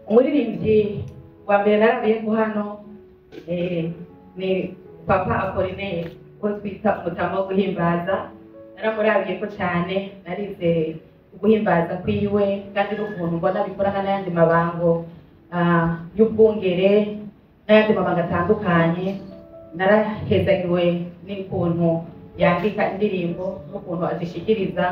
Umuririmbyi wa mbere narabiye ko hano ni Papa Apollinaire, uwo twita umutama wo guhimbaza. Naramurabiye ko cyane, narize guhimbaza kwiwe kandi n'ukuntu mbona bikorana n'ayandi mabango y'ubwungere n'ayandi mabanga atandukanye. Narahezagiwe n'ukuntu yandika indirimbo n'ukuntu azishikiriza.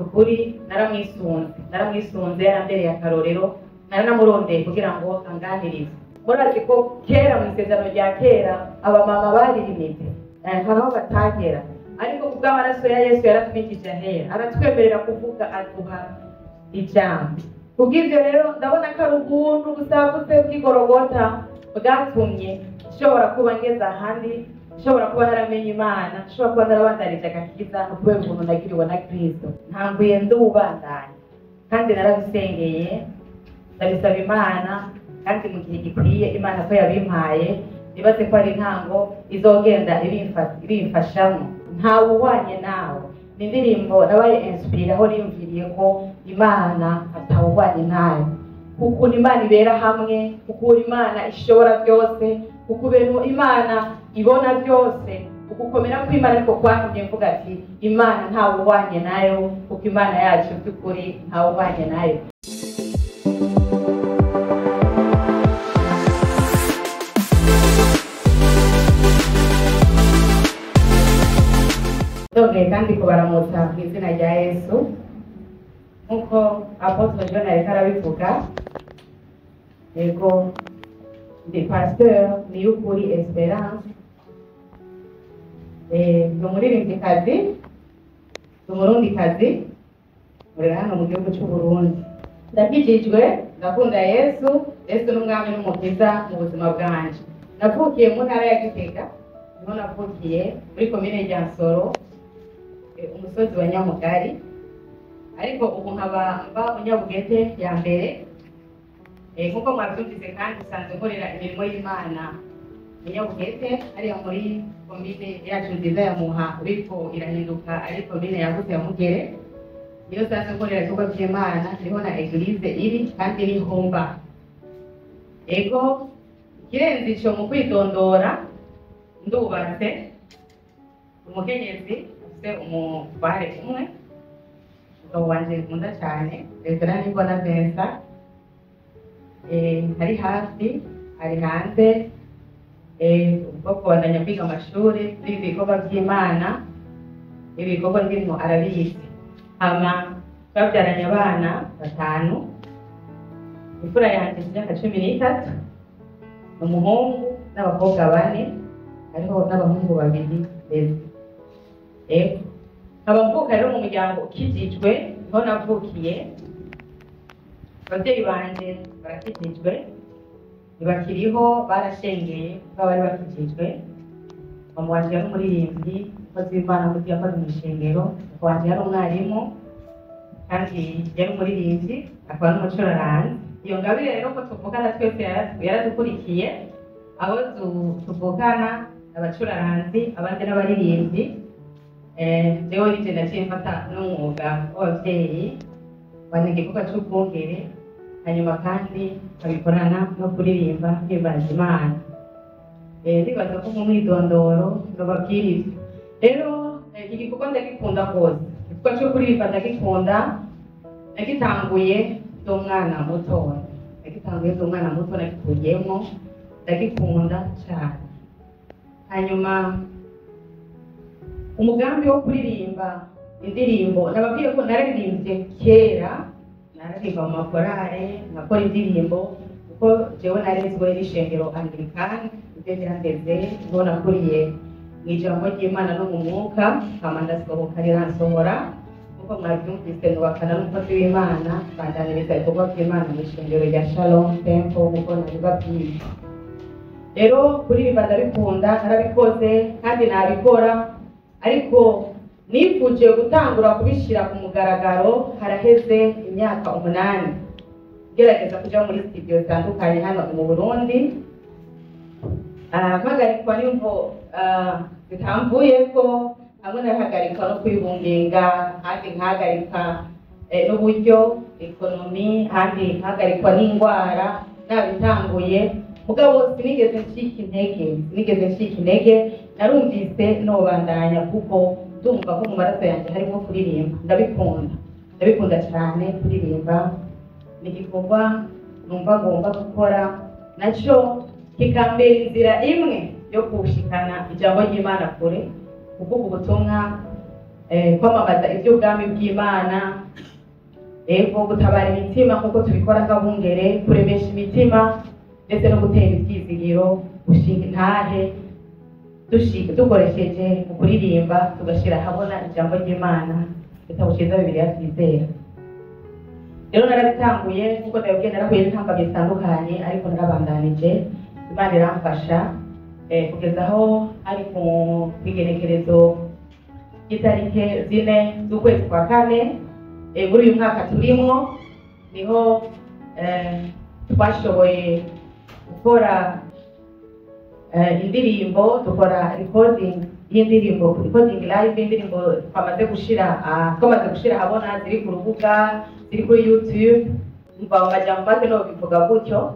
Ukuri naramwisunze, yarambereye akarorero, naranamurondeye kugira ngo anganirize. Murazi ko kera mu isezerano rya kera abamama baririmite, hari aho batagera, ariko kubw'amaraso ya Yesu yaratwikije ahera, aratwemerera kuvuga, aduha ijambo. Kubw'ibyo rero ndabona ko ari ubuntu busagutse bw'igorogota bwatumye nshobora kuba ngeze ahandi, nshobora kuba naramenye Imana, nshobora kuba narabandanije agakiza kubera ubuntu nagiriwe na Kristo. Ntanguye ndubandanya kandi narabisengeye, ndabisaba Imana, kandi mu gihe gikwiye Imana ko yabimpaye, nibaze ko ari intango izogenda ibimfashamo. Ntawe uhwanye nawe ni indirimbo nabaye inspire aho niyumviriye ko Imana atawuhwanye nayo, ukuntu Imana ibera hamwe, ukuntu Imana ishobora byose, ukuntu Imana ibona byose, ugukomera kw'Imana ariko kwantumye mvuga ati Imana ntawe uhwanye nayo, kuko Imana yacu by'ukuri ntawe uhwanye nayo. Ndongeye kandi kubaramutsa mu izina rya Yesu, nk'uko Apotre John ariko arabivuga. Yego, ndi Pasteur Niyukuri Esperance, ni umuririmbyikazi, ni umurundikazi, nkorera hano mu gihugu cy'u Burundi. Ndakijijwe, ndakunda Yesu, Yesu n'umwami n'umukiza mu buzima bwanje. Navukiye mu ntara ya Gitega, niho navukiye, muri komine Ryansoro, umusozi wa Nyamugari, ariko ubu nkaba mba Munyabugete ya mbere. Nkuko mwabyumvise kandi usanzwe nkorera imirimo y'Imana Munyabugete, hariya muri komine yacu nziza ya Muha, ariko irahinduka ari komine yagutse ya Mugere. Niyo nsanzwe nkorera ibikorwa by'Imana, niho na eglise iri kandi niho mba. Ego, ikirenze ico mu kwitondora, ndubatse, umukenyezi afise umutware umwe, umugabo wanje nkunda cyane, Reverend Nimbona Vincent, ari hafi, ari hanze, ubwo kubandanya kwiga amashuri n'ibikorwa by'Imana, ibikorwa ndimo arabizi. Hama twabyaranye abana 5, imfura yanjye imyaka 13, umuhungu n'abakobwa 4, hariho n'abahungu 2 beza. Nkaba mvuka rero mu muryango ukijijwe, niho navukiye. Ababyeyi banje barakijijwe, ntibakiriho, barashengeye kuko bari bakijijwe. Mama wanje yari umuririmbyi, umukozi w'Imana muto yakoze mu ishengero. Papa wanje yari umwarimu kandi yari umuririmbyi, akaba n'umucuraranzi. Iyo ngabire rero ko tuvukana twese yaradukurikiye, abo tuvukana abacuraranzi, abandi n'abaririmbyi. Jewe nije naciye mfata n'umwuga w'abavyeyi, bana igikorwa c'ubwungere, hanyuma kandi nkabikorana no kuririmba himbaza Imana. Ndibaza ko mu mwidondoro nobabwira ivyo. Rero iki gikorwa ndagikunda rwose, igikorwa co kuririmba ndagikunda, nagitanguye ndi umwana muto, nagitanguye ndi umwana muto, nagikuyemo, ndagikunda cane. Hanyuma umugambi wo kuririmba indirimbo, nababwiye ko nararirimbye kera, nararirimba mu makorale, nkakora indirimbo, kuko jewe narezwe n'ishengero Anglikani, ibyo byandeze, niho nakuriye mu ijambo ry'Imana no mu mwuka, hama ndasohoka riransohora, kuko mwabyumvise nubakana n'umukozi w'Imana, bandaniriza ibikorwa by'Imana mu ishengero rya Shalom Temple, kuko nabibabwiye. Rero kuririmba ndabikunda, narabikoze kandi nabikora, ariko nifuje gutangura kubishira ku mugaragaro haraheze imyaka 8, ngerageza kuja muri studio zitandukanye hano mu Burundi. Mpagarikwa n'imvo zitamvuyeko, hamwe narahagarikwa no kwibungenga, kandi nkahagarika n'uburyo. économie, ahandi nkahagarikwa n'indwara nabitanguye. Mugabo sinigeze ncika intege, sinigeze ncika intege. Narumvise nobandanya kuko ndumva ko mu maraso yanjye harimo kuririmba. Ndabikunda, ndabikunda cyane. Kuririmba ni igikorwa numva ngomba gukora, nacyo kikambera inzira imwe yo gushikana ijambo ry'Imana kure, kuvuga ubutumwa, kwamamaza iby'ubwami bw'Imana, ego, gutabara imitima nk'uko tubikora nk'abungere, kuremesha imitima, ndetse no gutera ibyizigiro, gushinga intahe dukoresheje mu kuririmba, tugashyira ahabona ijambo ry'Imana, igitabo cyiza Bibiliya twizera. Rero narabitanguye nk'uko ndabibwiye, narahuye n'intambamyi zitandukanye, ariko narabandanije, Imana iramfasha, kugeza aho ari ku igenekerezo ry'itarike 4 z'ukwezi kwa kane, muri uyu mwaka turimwo, niho twashoboye gukora indirimbo, dukora recording y'indirimbo, recording live y'indirimbo twamaze gushira ahabona, ziri ku rubuga, ziri kuri YouTube. Mva mu majambo make no bivuga gutyo.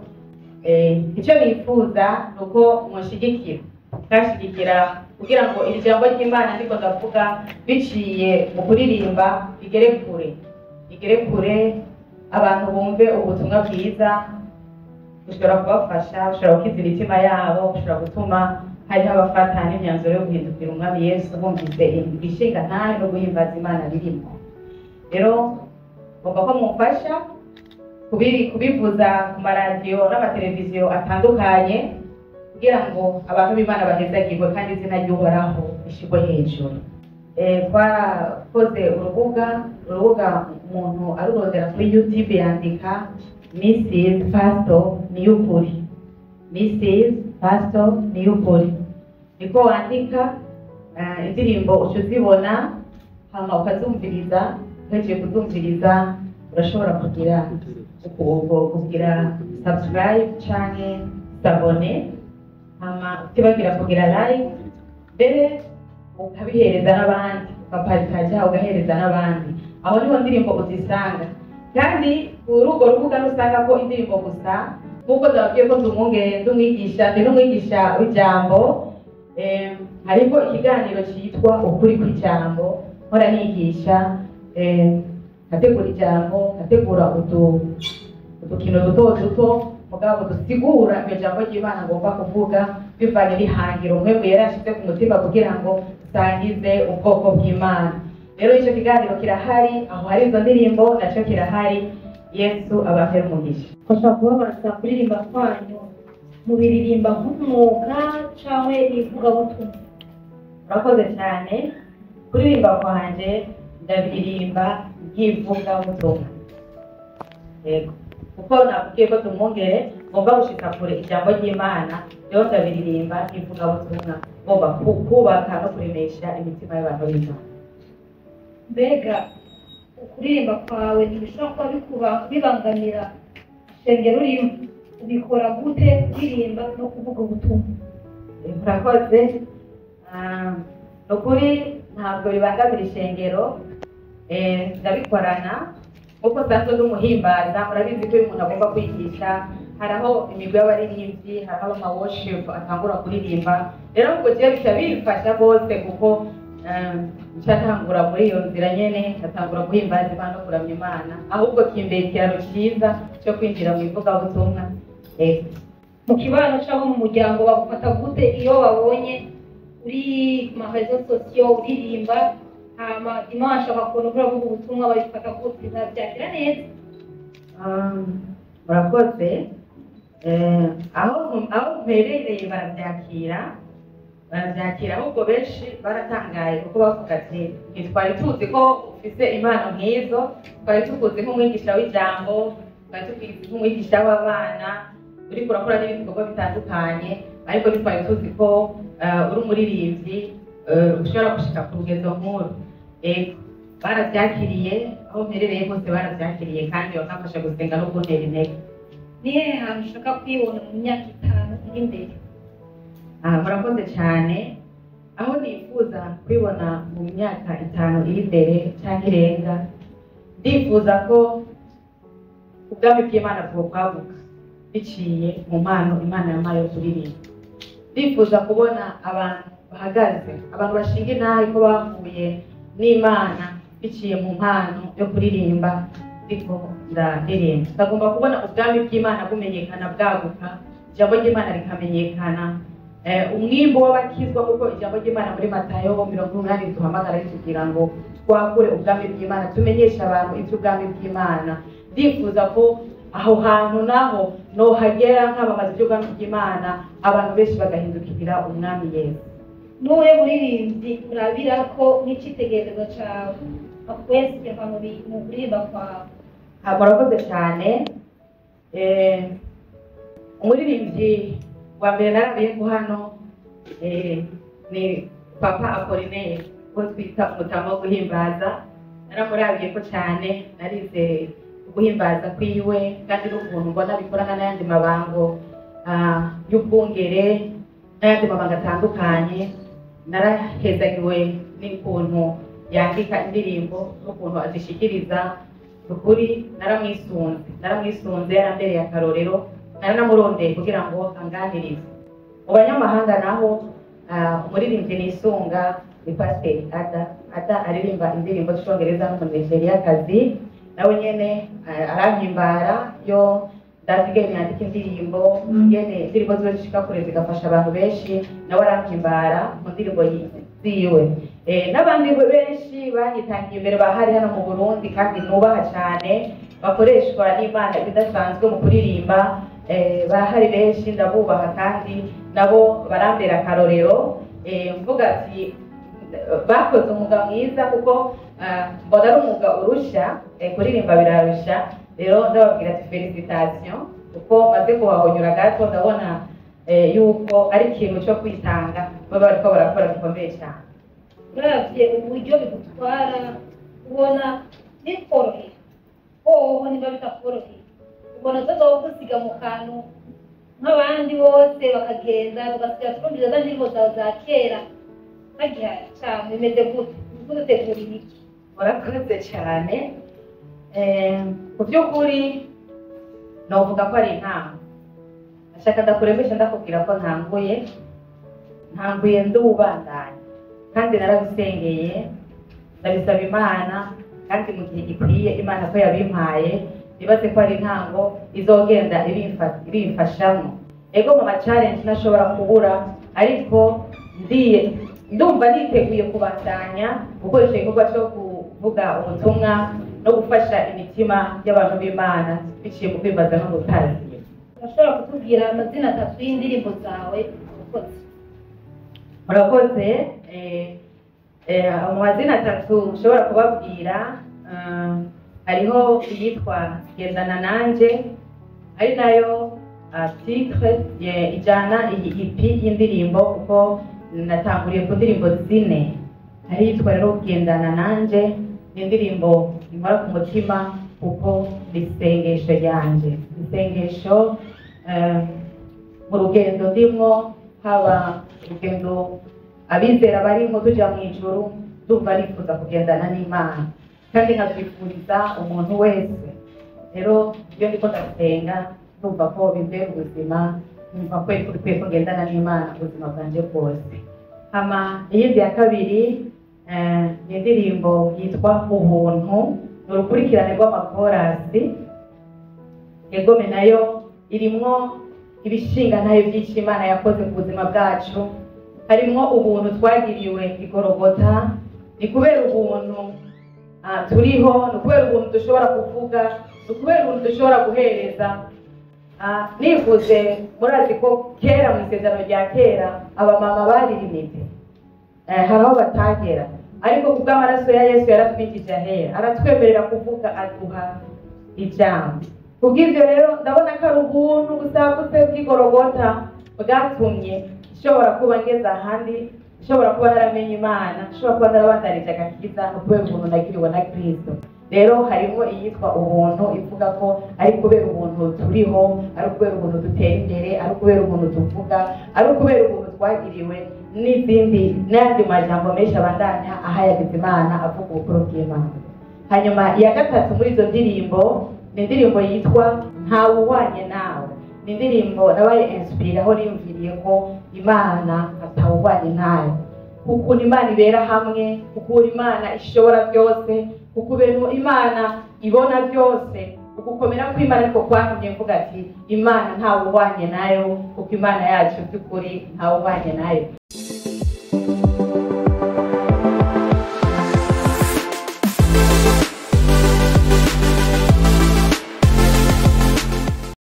Icyo nifuza ni uko munshigikira, mukanshigikira kugira ngo iri jambo ry'Imana ndiko ndavuga biciye mu kuririmba rigere kure, rigere kure, abantu bumve ubutumwa bwiza bushobora kubafasha, bushobora gukiza imitima yabo, bushobora gutuma hariho abafata n'imyanzuro yo guhindukira Umwami Yesu bumvise igishinga ntahe no guhimbaza Imana birimo. Rero ngomba ko mumfasha kubivuza ku maradiyo n'amateleviziyo atandukanye kugira ngo abantu b'Imana bahezagirwe kandi izina ry'Uhoraho rishyirwe hejuru. Twarakoze urubuga, umuntu arurondera kuri YouTube, yandika Mrs Pastor Niyukuri, Mrs Pastor Niyukuri, niko wandika. Indirimbo uca uzibona, hama ukazumviriza. Uhejeje kuzumviriza, urashobora kugira subscribe canke s'abonner, hama utibagira kugira like, mbere ukabihereza n'abandi, ukaparitaja ugahereza n'abandi. Aho niho ndirimbo uzisanga. Kandi kuri urwo rubuga ntusanga ko indirimbo gusa. Nk'uko ndababwiye ko ndi umwungere, ndi umwigisha, ndi n'umwigisha w'ijambo, hariho ikiganiro cyitwa Ukuri kw'Ijambo mpora nigisha, nkategura ijambo, nkategura udukino duto duto mugabo dusigura iryo jambo ry'Imana ngomba kuvuga, bivanye n'ihangiro Mpwemu Yera yashize ku mutima kugira ngo nsangize ubwoko bw'Imana. Rero icyo kiganiro kirahari, aho hari izo ndirimbo nacyo kirahari. Yesu abahe umugisha. Bashobora kubabaza, kuririmba kwanyu mubiririmba nk'umwuga cyangwa ivugabutumwa? Urakoze cyane. Kuririmba kwanje ndabiririmba nk'ivugabutumwa, yego, kuko nakubwiye ko tumwongere ngomba gushika kure ijambo ry'Imana. Rero ndabiririmba nk'ivugabutumwa, ngomba kubaka no kuremesha imitima y'abantu b'Imana. Mbega ukuririmba kwawe ntibishobora kuba bibangamira ishengero urimo? Ubikora gute, kuririmba no kuvuga ubutumwa? Murakoze. Ni ukuri ntabwo bibangamira ishengero. Ndabikorana nk'uko nsanzwe ndi umuhimbaza. Murabizi ko iyo umuntu agomba kwigisha, hari aho imigwi y'abaririmbyi, hari aho ama worship atangura kuririmba. Rero ubwo jewe bica bimfasha rwose, kuko nca ntangura muri iyo nzira nyene, ngatangura guhimbaza Imana no kuramya Imana, ahubwo kimbera ikiraro cyiza cyo kwinjira mu ivugabutumwa. Mu kibano cyangwa mu muryango bagufata gute iyo babonye uri ku ma réseaux sociaux uririmba, hama dimanche bakabona uravuga ubutumwa? Babifata gute? Babyakira neza? Murakoze. Aho mperereye barabyakira, barabyakira. Ahubwo benshi baratangaye, kuko bavuga ati: "Ntitwari tuzi ko ufise impano nk'izo. Twari tukuzi nk'umwigisha w'ijambo, twari tukuzi nk'umwigisha w'abana, uriko urakora n'ibindi bikorwa bitandukanye, ariko ntitwari tuzi ko uri umuririmbyi, ushobora gushika ku rugezo nk'uru." Barabyakiriye, aho mperereye hose barabyakiriye, kandi bakamfasha gusenga no kuntera intege. Ni hehe hantu ushaka kwibona mu myaka 5 iri imbere? Murakoze cyane. Aho nifuza kwibona mu myaka 5 iri imbere cyangwa irenga, ndifuza ko Ubwami bw'Imana bwokwaguka biciye mu mpano Imana yampaye yo kuririmba. Ndifuza kubona abantu bahagaze, abantu bashinga intahe ko bahuye n'Imana biciye mu mpano yo kuririmba. Ndiko ndaririmba, ndagomba kubona ubwami bw'Imana bumenyekana, bwaguka, ijambo ry'Imana rikamenyekana, umwimbu w'abakizwa, kuko ijambo ry'Imana muri Matayo 80 riduhamagara ritubwira ngo twagure ubwami bw'Imana, tumenyeshe abantu iby'ubwami bw'Imana. Ndifuza ko aho hantu naho nohagera nkabamaza iby'ubwami bw'Imana, abantu benshi bagahindukirira Umwami Yesu. N'uwe muririmbyi urabira ko n'icyitegererezo cyawe akwese mu kuririmba kwawe? Murakoze cyane. Umuririmbyi wa mbere narabiye ko hano ni Papa Apollinaire, uwo twita umutama wo guhimbaza. Naramurabiye ko cyane, narize guhimbaza kwiwe, kandi n'ukuntu mbona bikorana n'ayandi mabango y'ubwungere n'ayandi mabanga atandukanye. Narahezagiwe n'ukuntu yandika indirimbo n'ukuntu azishikiriza. Ukuri naramwisunze, yarambereye akarorero, naranamurondeye kugira ngo anganirize. Mu banyamahanga naho, umuririmbyi nisunga ni Pasiteri Ada. Ada aririmba indirimbo z'icyongereza, n'umunigeriakazi nawe nyene arampimbara. Yo ndazi ingene yandika indirimbo, ingene indirimbo ziwe zishika kure zigafasha abantu benshi, nawe arampimbara mu ndirimbo ziwe. N'abandi benshi banyitangiye imbere bahari hano mu Burundi kandi nubaha cyane, bakoreshwa n'Imana ibidasanzwe mu kuririmba, barahari benshi, ndabubaha kandi nabo barambera akarorero. Mvuga ati bakoze umwuga mwiza, kuko mbona ari umwuga urusha, kuririmba birarusha. Rero ndababwira ati félicitations, kuko maze kuhahonyura gato ndabona yuko ari ikintu cyo kwitanga baba bariko barakora gikomeye cyane. Uravye uburyo bigutwara, ubona bikoroheye hoho? Niba bitakoroheye, ubona tuzogusiga mu kantu nk'abandi bose bakagenda, tugasigara twumviriza za ndirimbo zawe za kera hagihari cane, bimeze gute? Uriko udutegurira iki? Murakoze cyane. Mu by'ukuri novuga ko ari intango. Ashaka ndakuremesha, ndakubwira ko ntanguye ndubandanya, kandi narabisengeye, ndabisaba Imana, kandi mu gihe gikwiye Imana ko yabimpaye. Nibaze ko ari intango izogenda ibimfashamo. Ego, mu ma challenge ntashobora kubura, ariko ndiye ndumva niteguye kubandanya gukoresha igikorwa cyo kuvuga ubutumwa no gufasha imitima y'abantu b'Imana biciye mu kwibaza no gutazira. Urashobora kutubwira amazina atatu y'indirimbo zawe ukoze? Murakoze. Mu mazina atatu nshobora kubabwira, hariho iyitwa Gendana Nanje, ari nayo titre ijana iyi EP y'indirimbo, kuko natanguriye ku ndirimbo zine. Hari iyitwa rero Gendana Nanje, ni indirimbo inkora ku mutima kuko ni isengesho ryanje, isengesho mu rugendo ndimwo, haba urugendo abizera barimo tuja mu ijuru. Ndumva nifuza kugendana n'Imana kandi nkabyifuriza umuntu wese. Rero iyo ndiko ndasenga, ndumva ko bimbera ubuzima, numva ko bikwiye ko ngendana n'Imana ubuzima bwanje bwose. Hama iyindi ya kabiri ni indirimbo yitwa Ubuntu, ni urukurikirane rw'amakorasi. Egome, nayo irimwo ibishinga ntayo byinshi Imana yakoze ku buzima bwacu, harimwo ubuntu twagiriwe igorogota. Ni kubera ubuntu turiho, ni ukubera ubuntu dushobora kuvuga, ni ukubera ubuntu dushobora guhereza. Nivuze, murazi ko kera mu isezerano rya kera abamama baririmite, hari aho batagera, ariko kubw'amaraso ya Yesu yaratwikije ahera, aratwemerera kuvuga, aduha ijambo. Kubw'ibyo rero ndabona ko ari ubuntu busagutse bw'igorogota bwatumye nshobora kuba ngeze ahandi, nshobora kuba naramenye Imana, nshobora kuba narabandanije agakiza, ni ukubera ubuntu nagiriwe na Kristo. Rero harimo iyitwa Ubuntu, ivuga ko ari kubera ubuntu turiho, ari ukubera ubuntu dutera imbere, ari ukubera ubuntu tuvuga, ari ukubera ubuntu twagiriwe, n'izindi n'ayandi majambo menshi abandanya ahayagiza Imana, avuga ubukuru bw'Imana. Hanyuma iya gatatu muri izo ndirimbo Ni indirimbo yitwa Ntawuhwanye Nawe. Ni indirimbo nabaye inspiré aho niyumviriye ko Imana atawuhwanye nayo, ukuntu Imana ibera hamwe, ukuntu Imana ishobora byose, ukuntu Imana ibona byose. Ugukomera kw'Imana ariko kwatumye mvuga ati: "Imana ntawuhwanye nayo", kuko Imana yacu by'ukuri ntawuhwanye nayo.